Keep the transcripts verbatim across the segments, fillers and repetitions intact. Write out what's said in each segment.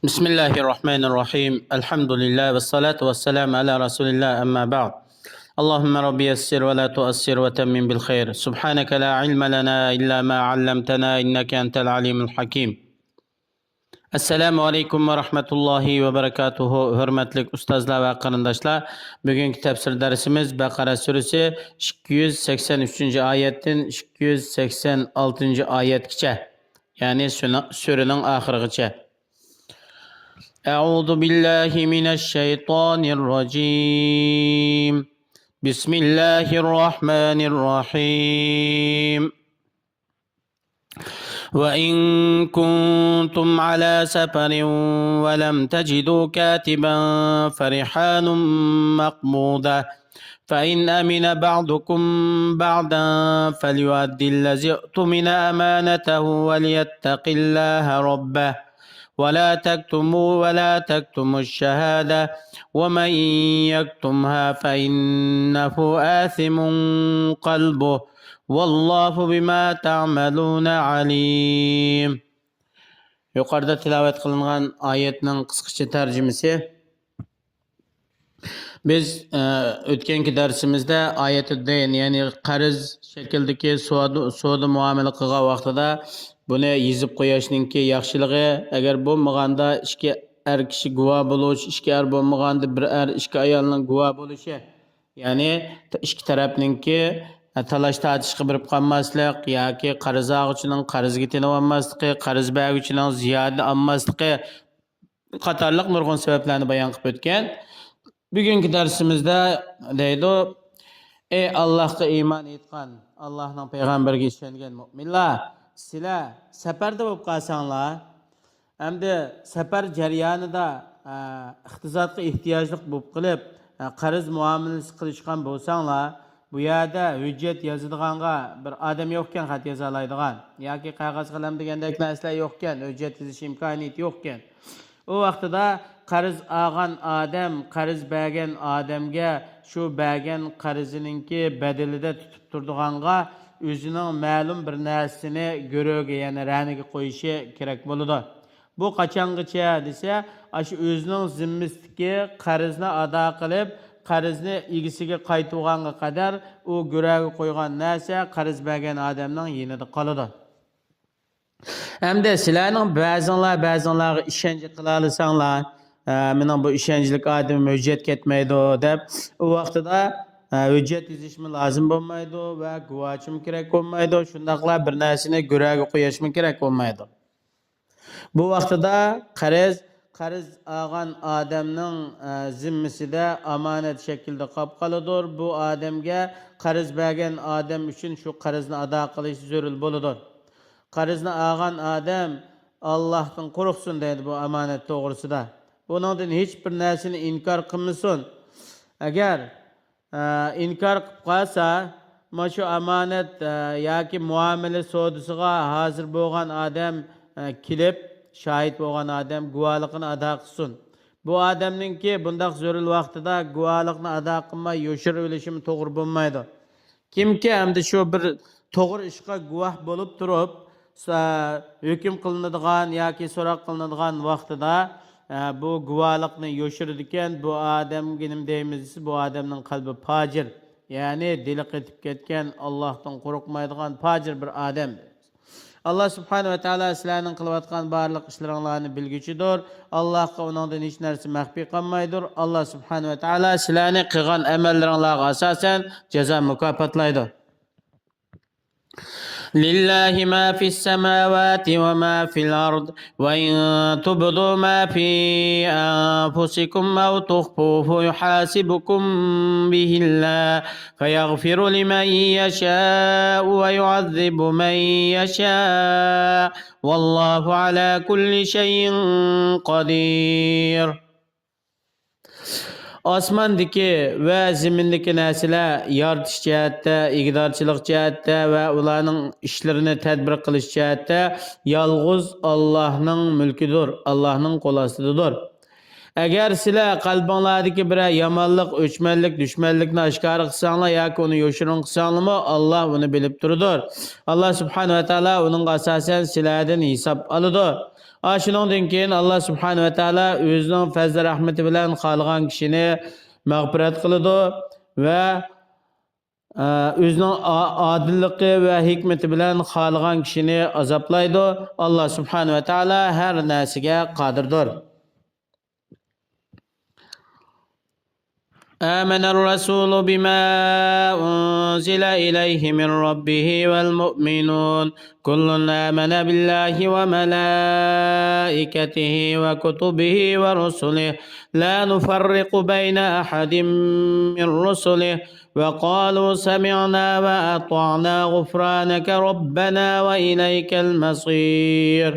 بسم الله الرحمن الرحيم. الحمد لله والصلاة والسلام على رسول الله، أما بعد. اللهم رب يسر ولا تعسر وتمم بالخير. سبحانك لا علم لنا إلا ما علمتنا إنك أنت العليم الحكيم. السلام عليكم ورحمة الله وبركاته. ھۆرمەتلىك ئۇستازلار ۋە قېرىنداشلار، بۈگۈنكى تەپسىر دەرسىمىز بەقەرە سۈرىسى ئىككى يۈز سەكسەن ئۈچىنچى ئايەتتىن ئىككى يۈز سەكسەن ئالتىنچى ئايەتكىچە، يەنى سۈنە-، سۈرىنىڭ ئاخىرىغىچە. أعوذ بالله من الشيطان الرجيم. بسم الله الرحمن الرحيم. وإن كنتم على سفر ولم تجدوا كاتبا فرهان مقبوضة، فإن أمن بعضكم بعضا فليؤد الذي اؤتمن أمانته وليتق الله ربه، ولا تكتموا، ولا تكتموا الشهادة، ومن يكتمها فإنه آثم قلبه، والله بما تعملون عليم. يۇقىرىدا تىلاۋەت قىلىنغان ئايەتنىڭ قىسقىچە تەرجىمىسى. بىز، ئە، ئۆتكەنكى دەرسىمىزدە ئايەتۇددەين، يەنى قەرز شەكلىدىكى سودا، سودا مۇئامىلە قىلغان ۋاقتىدا بۇنى يېزىپ قويۇشنىڭكى ياخشىلىقى، ئەگەر بولمىغاندا ئىككى ئەر كىشى گۇۋاھ بولۇش، ئىككى ئەر بولمىغاندا بىر ئەر، ئىككى ئايالنىڭ گۇۋاھ بولۇشى، يەنى ئىككى تەرەپنىڭكى تالاش تارتىشقا بېرىپ قالماسلىق ياكى قەرز ئالغۇچىنىڭ قەرزگە تېنىۋالماسلىقى، قەرز بەرگۈچىنىڭ زىيادە ئالماسلىقى قاتارلىق نۇرغۇن سەۋەبلەرنى بايان قىلىپ ئۆتكەن. بۈگۈنكى دەرسىمىزدە دەيدۇ، ئەي ئاللاھقا ئىمان ئېيتقان، ئاللاھنىڭ پەيغەمبىرىگە ئىشەنگەن مۆمىنلار، سىلەر سەپەردە بولۇپ قالساڭلار، ئەمدى سەپەر جەريانىدا، ئە، ئىقتىسادقا ئېھتىياجلىق بولۇپ قېلىپ، ئە، قەرز مۇئامىلىسى قىلىشقان بولساڭلار، بۇ يەردە ھۆججەت يازىدىغانغا بىر ئادەم يوقكەن، خەت يازالايدىغان ياكى قەغەز قەلەم دېگەندەك نەرسىلەر يوقكەن، ھۆججەت يېزىش ئىمكانىيىتى يوقكەن. ئۇ ۋاقتىدا قەرز ئالغان ئادەم قەرز بەرگەن ئادەمگە شۇ بەرگەن قەرزىنىڭكى بەدىلىدە تۇتۇپ تۇرىدىغانغا ئۆزىنىڭ مەلۇم بىر نەرسىنى گۆرۈگە، يەنى رەنىگە قويۇشى كېرەك بولىدۇ. بۇ قاچانغىچە دېسە، ئاشۇ ئۆزىنىڭ زىممىسىدىكى قەرزنى ئادا قىلىپ، قەرزنى ئىگىسىگە قايتۇرغانغا قەدەر ئۇ گۆرۈگە قويغان نەرسە قەرز بەرگەن ئادەمنىڭ يېنىدا قالىدۇ. ئەمدى سىلەرنىڭ بەزىڭلار بەزىڭلارغا ئىشەنچ قىلالىساڭلار، ئە، مېنىڭ بۇ ئىشەنچلىك ئادىمىم ھۆججەت كەتمەيدۇ دەپ، ئۇ ۋاقتىدا، ئە، ھۆججەت يېزىشمۇ لازىم بولمايدۇ ۋە گۇۋاچىمۇ كېرەك بولمايدۇ. شۇنداقلا بىر نەرسىنى گۆرۈگە قويۇشمۇ كېرەك بولمايدۇ. بۇ ۋاقتىدا قەرز، قەرز ئالغان ئادەمنىڭ، ئە، زىممىسىدە ئامانەت شەكلىدە قاپ قالىدۇ. بۇ ئادەمگە قەرز بەرگەن ئادەم ئۈچۈن شۇ قەرزنى ئادا قىلىش زۆرۈر بولىدۇ. قەرزنى ئالغان ئادەم ئاللاھتىن قورقسۇن دەيدۇ بۇ ئامانەت توغرىسىدا. بۇنىڭدىن ھېچ بىر نەرسىنى ئىنكار قىلمىسۇن. ئەگەر، ئە، ئىنكار قىلىپ قالسا، مانا شۇ ئامانەت، ئە، ياكى مۇئامىلە سودىسىغا ھازىر بولغان ئادەم، ئە، كېلىپ، شاھىت بولغان ئادەم گۇۋاھلىقىنى ئادا قىلسۇن. بۇ ئادەمنىڭكى بۇنداق زۆرۈر ۋاقتىدا گۇۋاھلىقنى ئادا قىلماي يوشۇرۇۋېلىشىمۇ توغرا بولمايدۇ. كىمكى ئەمدى شۇ بىر توغرا ئىشقا گۇۋاھ بولۇپ تۇرۇپ، سا-، ھۆكۈم قىلىنىدىغان ياكى سوراق قىلىنىدىغان ۋاقتىدا، ئە، بۇ گۇۋاھلىقنى يوشۇرىدىكەن، بۇ ئادەمگە نېمە دەيمىز دېسە، بۇ ئادەمنىڭ قەلبى پاجىر، يەنى دىلى قېتىپ كەتكەن، ئاللاھتىن قورقمايدىغان پاجىر بىر ئادەم. ئاللا سۇبھانەھۇ ۋە تائالا سىلەرنىڭ قىلىۋاتقان بارلىق ئىشلىرىڭلارنى بىلگۈچىدۇر. ئاللاھقا ئۇنىڭدىن ھېچ نەرسە مەخپىي قالمايدۇ. ئاللا سۇبھانەھۇ ۋە تائالا سىلەرنى قىلغان ئەمەللىرىڭلارغا ئاساسەن جازا مۇكاپاتلايدۇ. لله ما في السماوات وما في الأرض، وإن تبدوا ما في أنفسكم أو تخفوه يحاسبكم به الله، فيغفر لمن يشاء ويعذب من يشاء، والله على كل شيء قدير. ئاسماندىكى ۋە زېمىندىكى نەرسىلەر يارىتىش جەھەتتە، ئىگىدارچىلىق جەھەتتە ۋە ئۇلارنىڭ ئىشلىرىنى تەدبىر قىلىش جەھەتتە يالغۇز ئاللاھنىڭ مۈلكىدۇر، ئاللاھنىڭ قول ئاستىدىدۇر. ئەگەر سىلەر قەلبىڭلاردىكى بىرەر يامانلىق، ئۆچمەنلىك، دۈشمەنلىكنى ئاشكارا قىلساڭلار ياكى ئۇنى يوشۇرۇن قىلساڭلارمۇ، ئاللا ئۇنى بىلىپ تۇرىدۇ. ئاللا سۇبھانەھۇ ۋە تائالا ئۇنىڭغا ئاساسەن سىلەردىن ھېساب ئالىدۇ. ئاشۇنىڭدىن كېيىن ئاللا سۇبھانەھۇ ۋە تائالا ئۆزىنىڭ پەزلى رەھمىتى بىلەن خالىغان كىشىنى مەغپىرەت قىلىدۇ ۋە، ئە، ئۆزىنىڭ ئا-، ئادىللىقى ۋە ھېكمىتى بىلەن خالىغان كىشىنى ئازابلايدۇ. ئاللا سۇبھانەھۇ ۋە تائالا ھەر نەرسىگە قادىردۇر. آمن الرسول بما أنزل إليه من ربه والمؤمنون كل آمن بالله وملائكته وكتبه ورسله لا نفرق بين أحد من رسله وقالوا سمعنا وأطعنا غفرانك ربنا وإليك المصير.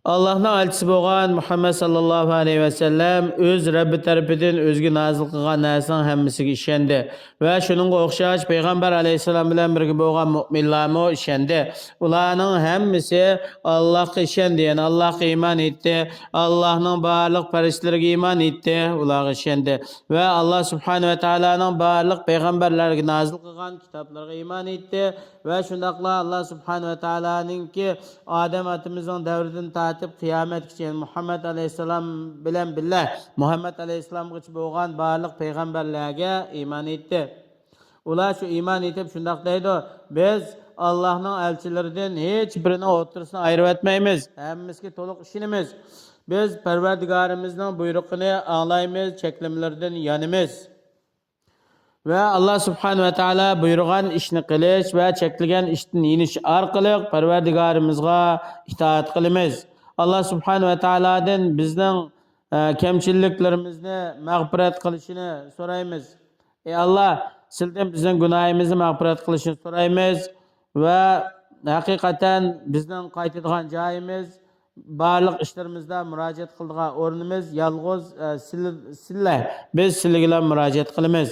ئاللاھنىڭ ئەلچىسى بولغان مۇھەممەد ساللاللاھۇ ئەلەيھى ۋەسەللەم ئۆز رەببى تەرىپىدىن ئۆزىگە نازىل قىلغان نەرسىنىڭ ھەممىسىگە ئىشەندى ۋە شۇنىڭغا ئوخشاش پەيغەمبەر ئەلەيھىسسالام بىلەن بىرگە بولغان مۆمىنلارمۇ ئىشەندى. ئۇلارنىڭ ھەممىسى ئاللاھقا ئىشەندى، يەنى ئاللاھقا ئىمان ئېيتتى، ئاللاھنىڭ بارلىق پەرىشتىلىرىگە ئىمان ئېيتتى، ئۇلارغا ئىشەندى ۋە ئاللاھ سۇبھانەھۇ ۋە تائالانىڭ بارلىق پەيغەمبەرلەرگە نازىل قىلغان كىتابلىرىغا ئىمان ئېيتتى ۋە شۇنداقلا ئاللاھ سۇبھانەھۇ ۋە تائالانىڭكى ئادەم ئاتىمىزنىڭ دەۋرىدىن تارتىپ قىيامەتكىچە، يەنى مۇھەممەد ئەلەيھىسسالام بىلەن بىللە مۇھەممەد ئەلەيھىسسالامغىچە بولغان بارلىق پەيغەمبەرلەرگە ئىمان ئېيتتى. ئۇلار شۇ ئىمان ئېيتىپ شۇنداق دەيدۇ: بىز ئاللاھنىڭ ئەلچىلىرىدىن ھېچ بىرىنىڭ ئوتتۇرىسىنى ئايرىۋەتمەيمىز، ھەممىسىگە تولۇق ئىشىنىمىز. بىز پەرۋەردىگارىمىزنىڭ بۇيرۇقىنى ئاڭلايمىز، چەكلىمىلىرىدىن يانىمىز. ۋە ئاللاھ سۇبھانەھۇ ۋە تائالا بۇيرۇغان ئىشنى قىلىش ۋە چەكلىگەن ئىشتىن يېنىش ئارقىلىق پەرۋەردىگارىمىزغا ئىتائەت قىلىمىز. ئاللاھ سۇبھانەھۇ ۋە تائالادىن بىزنىڭ، ئە، كەمچىلىكلىرىمىزنى مەغپىرەت قىلىشىنى سورايمىز. ئەي ئاللاھ، سىلدىن بىزنىڭ گۇناھىمىزنى مەغپىرەت قىلىشىنى سورايمىز ۋە ھەقىقەتەن بىزنىڭ قايتىدىغان جايىمىز، بارلىق ئىشلىرىمىزدا مۇراجىئەت قىلىدىغان ئورنىمىز يالغۇز، ئە، سىلە، سىلە. بىز سىلىگىلا مۇراجىئەت قىلىمىز.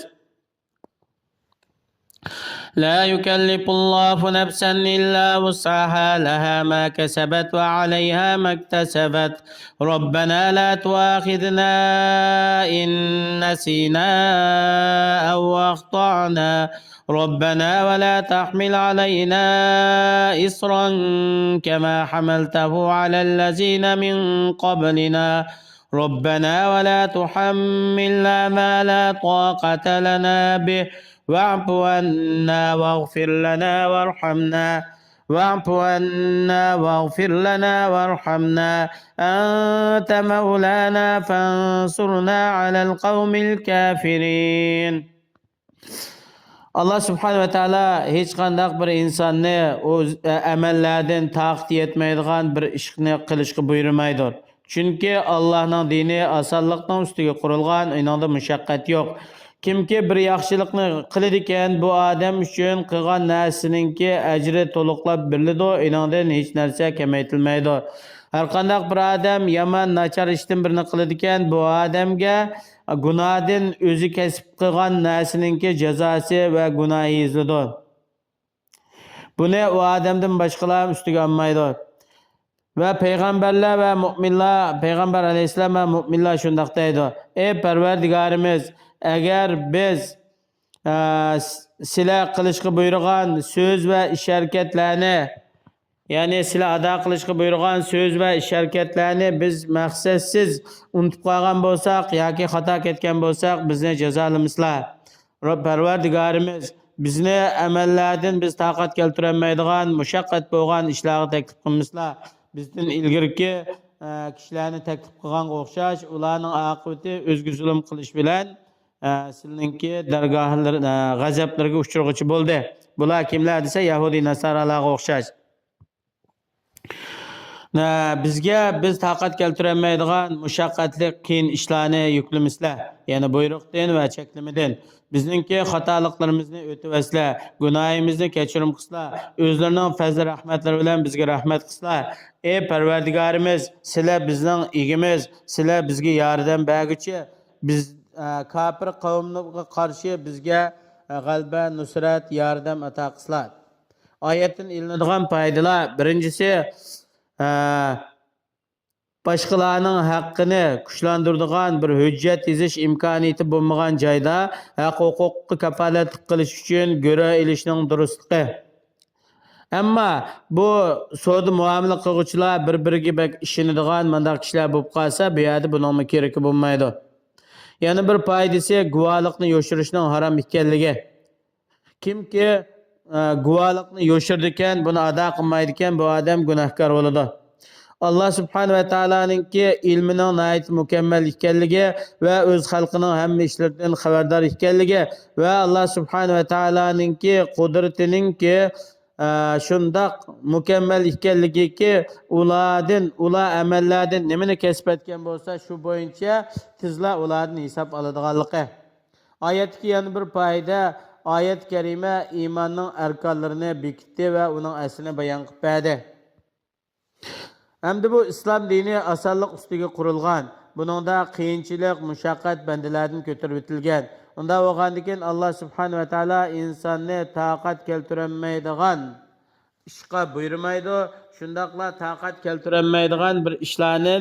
لا يكلف الله نفسا إلا وسعها، لها ما كسبت وعليها ما اكتسبت. ربنا لا تؤاخذنا إن نسينا أو أخطأنا. ربنا ولا تحمل علينا إصرا كما حملته على الذين من قبلنا. ربنا ولا تحملنا ما لا طاقة لنا به واعف عنا واغفر لنا وارحمنا. واعف عنا واغفر لنا وارحمنا أنت مولانا فانصرنا على القوم الكافرين. ئاللاھ سۇبھانەھۇ ۋە تائالا ھېچقانداق بىر ئىنساننى ئۇ ئەمەللەردىن تاقىتى يەتمەيدىغان بىر ئىشنى قىلىشقا بۇيرۇمايدۇ. چۈنكى ئاللاھنىڭ دىنى ئاسانلىقنىڭ ئۈستىگە قۇرۇلغان، ئۇنىڭدا مۇشەققەت يوق. كىمكى بىر ياخشىلىقنى قىلىدىكەن، بۇ ئادەم ئۈچۈن قىلغان نەرسىنىڭكى ئەجرى تولۇقلاپ بېرىلىدۇ، ئۇنىڭدىن ھېچ نەرسە كېمەيتىلمەيدۇ. ھەرقانداق بىر ئادەم يامان، ناچار ئىشتىن بىرنى قىلىدىكەن، بۇ ئادەمگە گۇناھتىن ئۆزى كەسىپ قىلغان نەرسىنىڭكى جازاسى ۋە گۇناھى يېزىلىدۇ. بۇنى ئۇ ئادەمدىن باشقىلار ئۈستىگە ئالمايدۇ. ۋە پەيغەمبەرلەر ۋە مۆمىنلەر، پەيغەمبەر ئەلەيھىسسالام ۋە مۆمىنلەر شۇنداق دەيدۇ: ئەي پەرۋەردىگارىمىز، ئەگەر بىز، ئە، س-، سىلە قىلىشقا بۇيرۇغان سۆز ۋە ئىش ھەرىكەتلەرنى، يەنى سىلە ئادا قىلىشقا بۇيرۇغان سۆز ۋە ئىش ھەرىكەتلەرنى بىز مەقسەتسىز ئۇنتۇپ قالغان بولساق ياكى خاتا كەتكەن بولساق، بىزنى جازالىمىسىلا. رەب پەرۋەردىگارىمىز، بىزنى ئەمەللەردىن بىز تاقەت كەلتۈرەلمەيدىغان، مۇشەققەت بولغان ئىشلارغا تەكلىپ قىلمىسىلا. بىزدىن ئىلگىرىكى، ئە، كىشىلەرنى تەكلىپ قىلغانغا ئوخشاش، ئۇلارنىڭ ئاقىۋىتى ئۆزىگە زۇلۇم قىلىش بىلەن، ئە، سىلىنىڭكى دەرگاھلىرى، ئە، غەزەپلىرىگە ئۇچرىغۇچى بولدى. بۇلار كىملەر دېسە، يەھۇدىي ناسارالارغا ئوخشاش. نە، بىزگە بىز تاقەت كەلتۈرەلمەيدىغان مۇشەققەتلىك قىيىن ئىشلارنى يۈكلىمىسىلە، يەنى بۇيرۇقتىن ۋە چەكلىمىدىن. بىزنىڭكى خاتالىقلىرىمىزنى ئۆتۈۋەتسىلە، گۇناھىمىزنى كەچۈرۈم قىلسىلا، ئۆزلىرىنىڭ پەزلى رەھمەتلىرى بىلەن بىزگە رەھمەت قىلسىلا. ئەي پەرۋەردىگارىمىز، سىلە بىزنىڭ ئىگىمىز، سىلە بىزگە ياردەم بەرگۈچى، بىز، ئە، كاپىر قەۋمگە قارشى بىزگە، ئە، غەلىبە، نۇسرەت، ياردەم ئاتا قىلسىلا. ئايەتتىن ئېلىنىدىغان پايدىلار، بىرىنچىسى، ئە، باشقىلارنىڭ ھەققىنى كۈچلەندۈرىدىغان بىر ھۆججەت يېزىش ئىمكانىيىتى بولمىغان جايدا ھەق-ھوقۇققا كاپالەتلىك قىلىش ئۈچۈن گۆرۈ ئېلىشنىڭ دۇرۇسلۇقى. ئەمما بۇ سودا مۇئامىلە قىلغۇچىلار بىر-بىرىگە بەك ئىشىنىدىغان مۇنداق كىشىلەر بولۇپ قالسا، بۇ يەردە بۇنىڭمۇ كېرىكى بولمايدۇ. يەنە بىر پايدىسى، گۇۋاھلىقنى يوشۇرۇشنىڭ ھارام ئىكەنلىكى. كىمكى، ئە، گۇۋاھلىقنى يوشۇرىدىكەن، بۇنى ئادا قىلمايدىكەن، بۇ ئادەم گۇناھكار بولىدۇ. ئاللا سۇبھانە ۋە تائالانىڭكى ئىلمىنىڭ ناھايىتى مۇكەممەل ئىكەنلىكى ۋە ئۆز خەلقىنىڭ ھەممە ئىشلىرىدىن خەۋەردار ئىكەنلىكى ۋە ئاللا سۇبھانە ۋە تائالانىڭكى قۇدرىتىنىڭكى، ئە، شۇنداق مۇكەممەل ئىكەنلىكىكى، ئۇلاردىن، ئۇلار ئەمەللەردىن نېمىنى كەسىپ ئەتكەن بولسا، شۇ بويىچە تېزلا ئۇلاردىن ھېساب ئالىدىغانلىقى. ئايەتتىكى يەنە بىر پائىدە، ئايەت كەرىمە ئىماننىڭ ئەركانلىرىنى بېكىتتى ۋە ئۇنىڭ ئەسلىنى بايان قىلىپ بەردى. ھەمدە بۇ ئىسلام دىنى ئاسانلىق ئۈستىگە قۇرۇلغان، بۇنىڭدا قىيىنچىلىق، مۇشەققەت بەندىلەردىن كۆتۈرۈۋېتىلگەن. ئۇنداق بولغاندىكىن، ئاللا سۇبھانە ۋە تائالا ئىنساننى تاقەت كەلتۈرەلمەيدىغان ئىشقا بۇيرۇمايدۇ. شۇنداقلا تاقەت كەلتۈرەلمەيدىغان بىر ئىشلارنى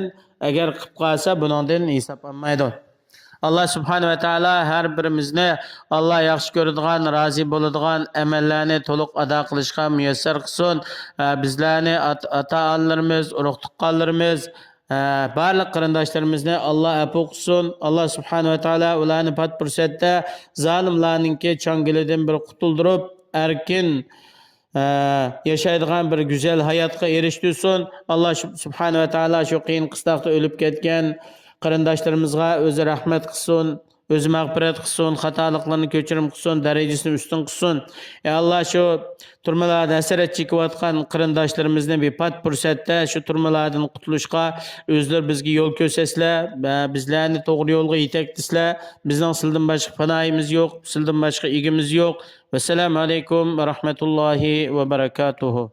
ئەگەر قىلىپ قالسا، بۇنىڭدىن ھېساب ئالمايدۇ. ئاللا سۇبھانە ۋە تائالا ھەر بىرىمىزنى ئاللا ياخشى كۆرىدىغان، رازى بولىدىغان ئەمەللەرنى تولۇق ئادا قىلىشقا مۇيەسسەر قىلسۇن. ئە، بىزلەرنى ئات-، ئاتا-ئانىلىرىمىز، ئۇرۇق-تۇغقانلىرىمىز، ئە، بارلىق قېرىنداشلىرىمىزنى ئاللا ئەپۇ قىلسۇن. ئاللا سۇبھانە ۋە تائالا ئۇلارنى پات پۇرسەتتە زالىملارنىڭكى چاڭگىلىدىن بىر قۇتۇلدۇرۇپ، ئەركىن، ئە، ياشايدىغان بىر گۈزەل ھاياتقا ئېرىشتۈرسۇن. ئاللا شۇ، سۇبھانە ۋە تائالا شۇ قىيىن قىستاقتا ئۆلۈپ كەتكەن قېرىنداشلىرىمىزغا ئۆزى رەھمەت قىلسۇن، ئۆزى مەغپىرەت قىلسۇن، خاتالىقلىرىنى كەچۈرۈم قىلسۇن، دەرىجىسىنى ئۈستۈن قىلسۇن. ئەي ئاللا، شۇ تۈرمىلەردە ھەسرەت چېكىۋاتقان قېرىنداشلىرىمىزنى بىر پات پۇرسەتتە شۇ تۈرمىلەردىن قۇتۇلۇشقا ئۆزلىرى بىزگە يول كۆرسەتسىلە، بىزلەرنى توغرا يولغا يېتەكلىسىلە. بىزنىڭ سىلىدىن باشقا پاناھىمىز يوق، سىلىدىن باشقا ئىگىمىز يوق. ۋەسسالامۇ ئەلەيكۇم ۋە رەھمەتۇللاھى ۋە بەرەكاتۇھۇ.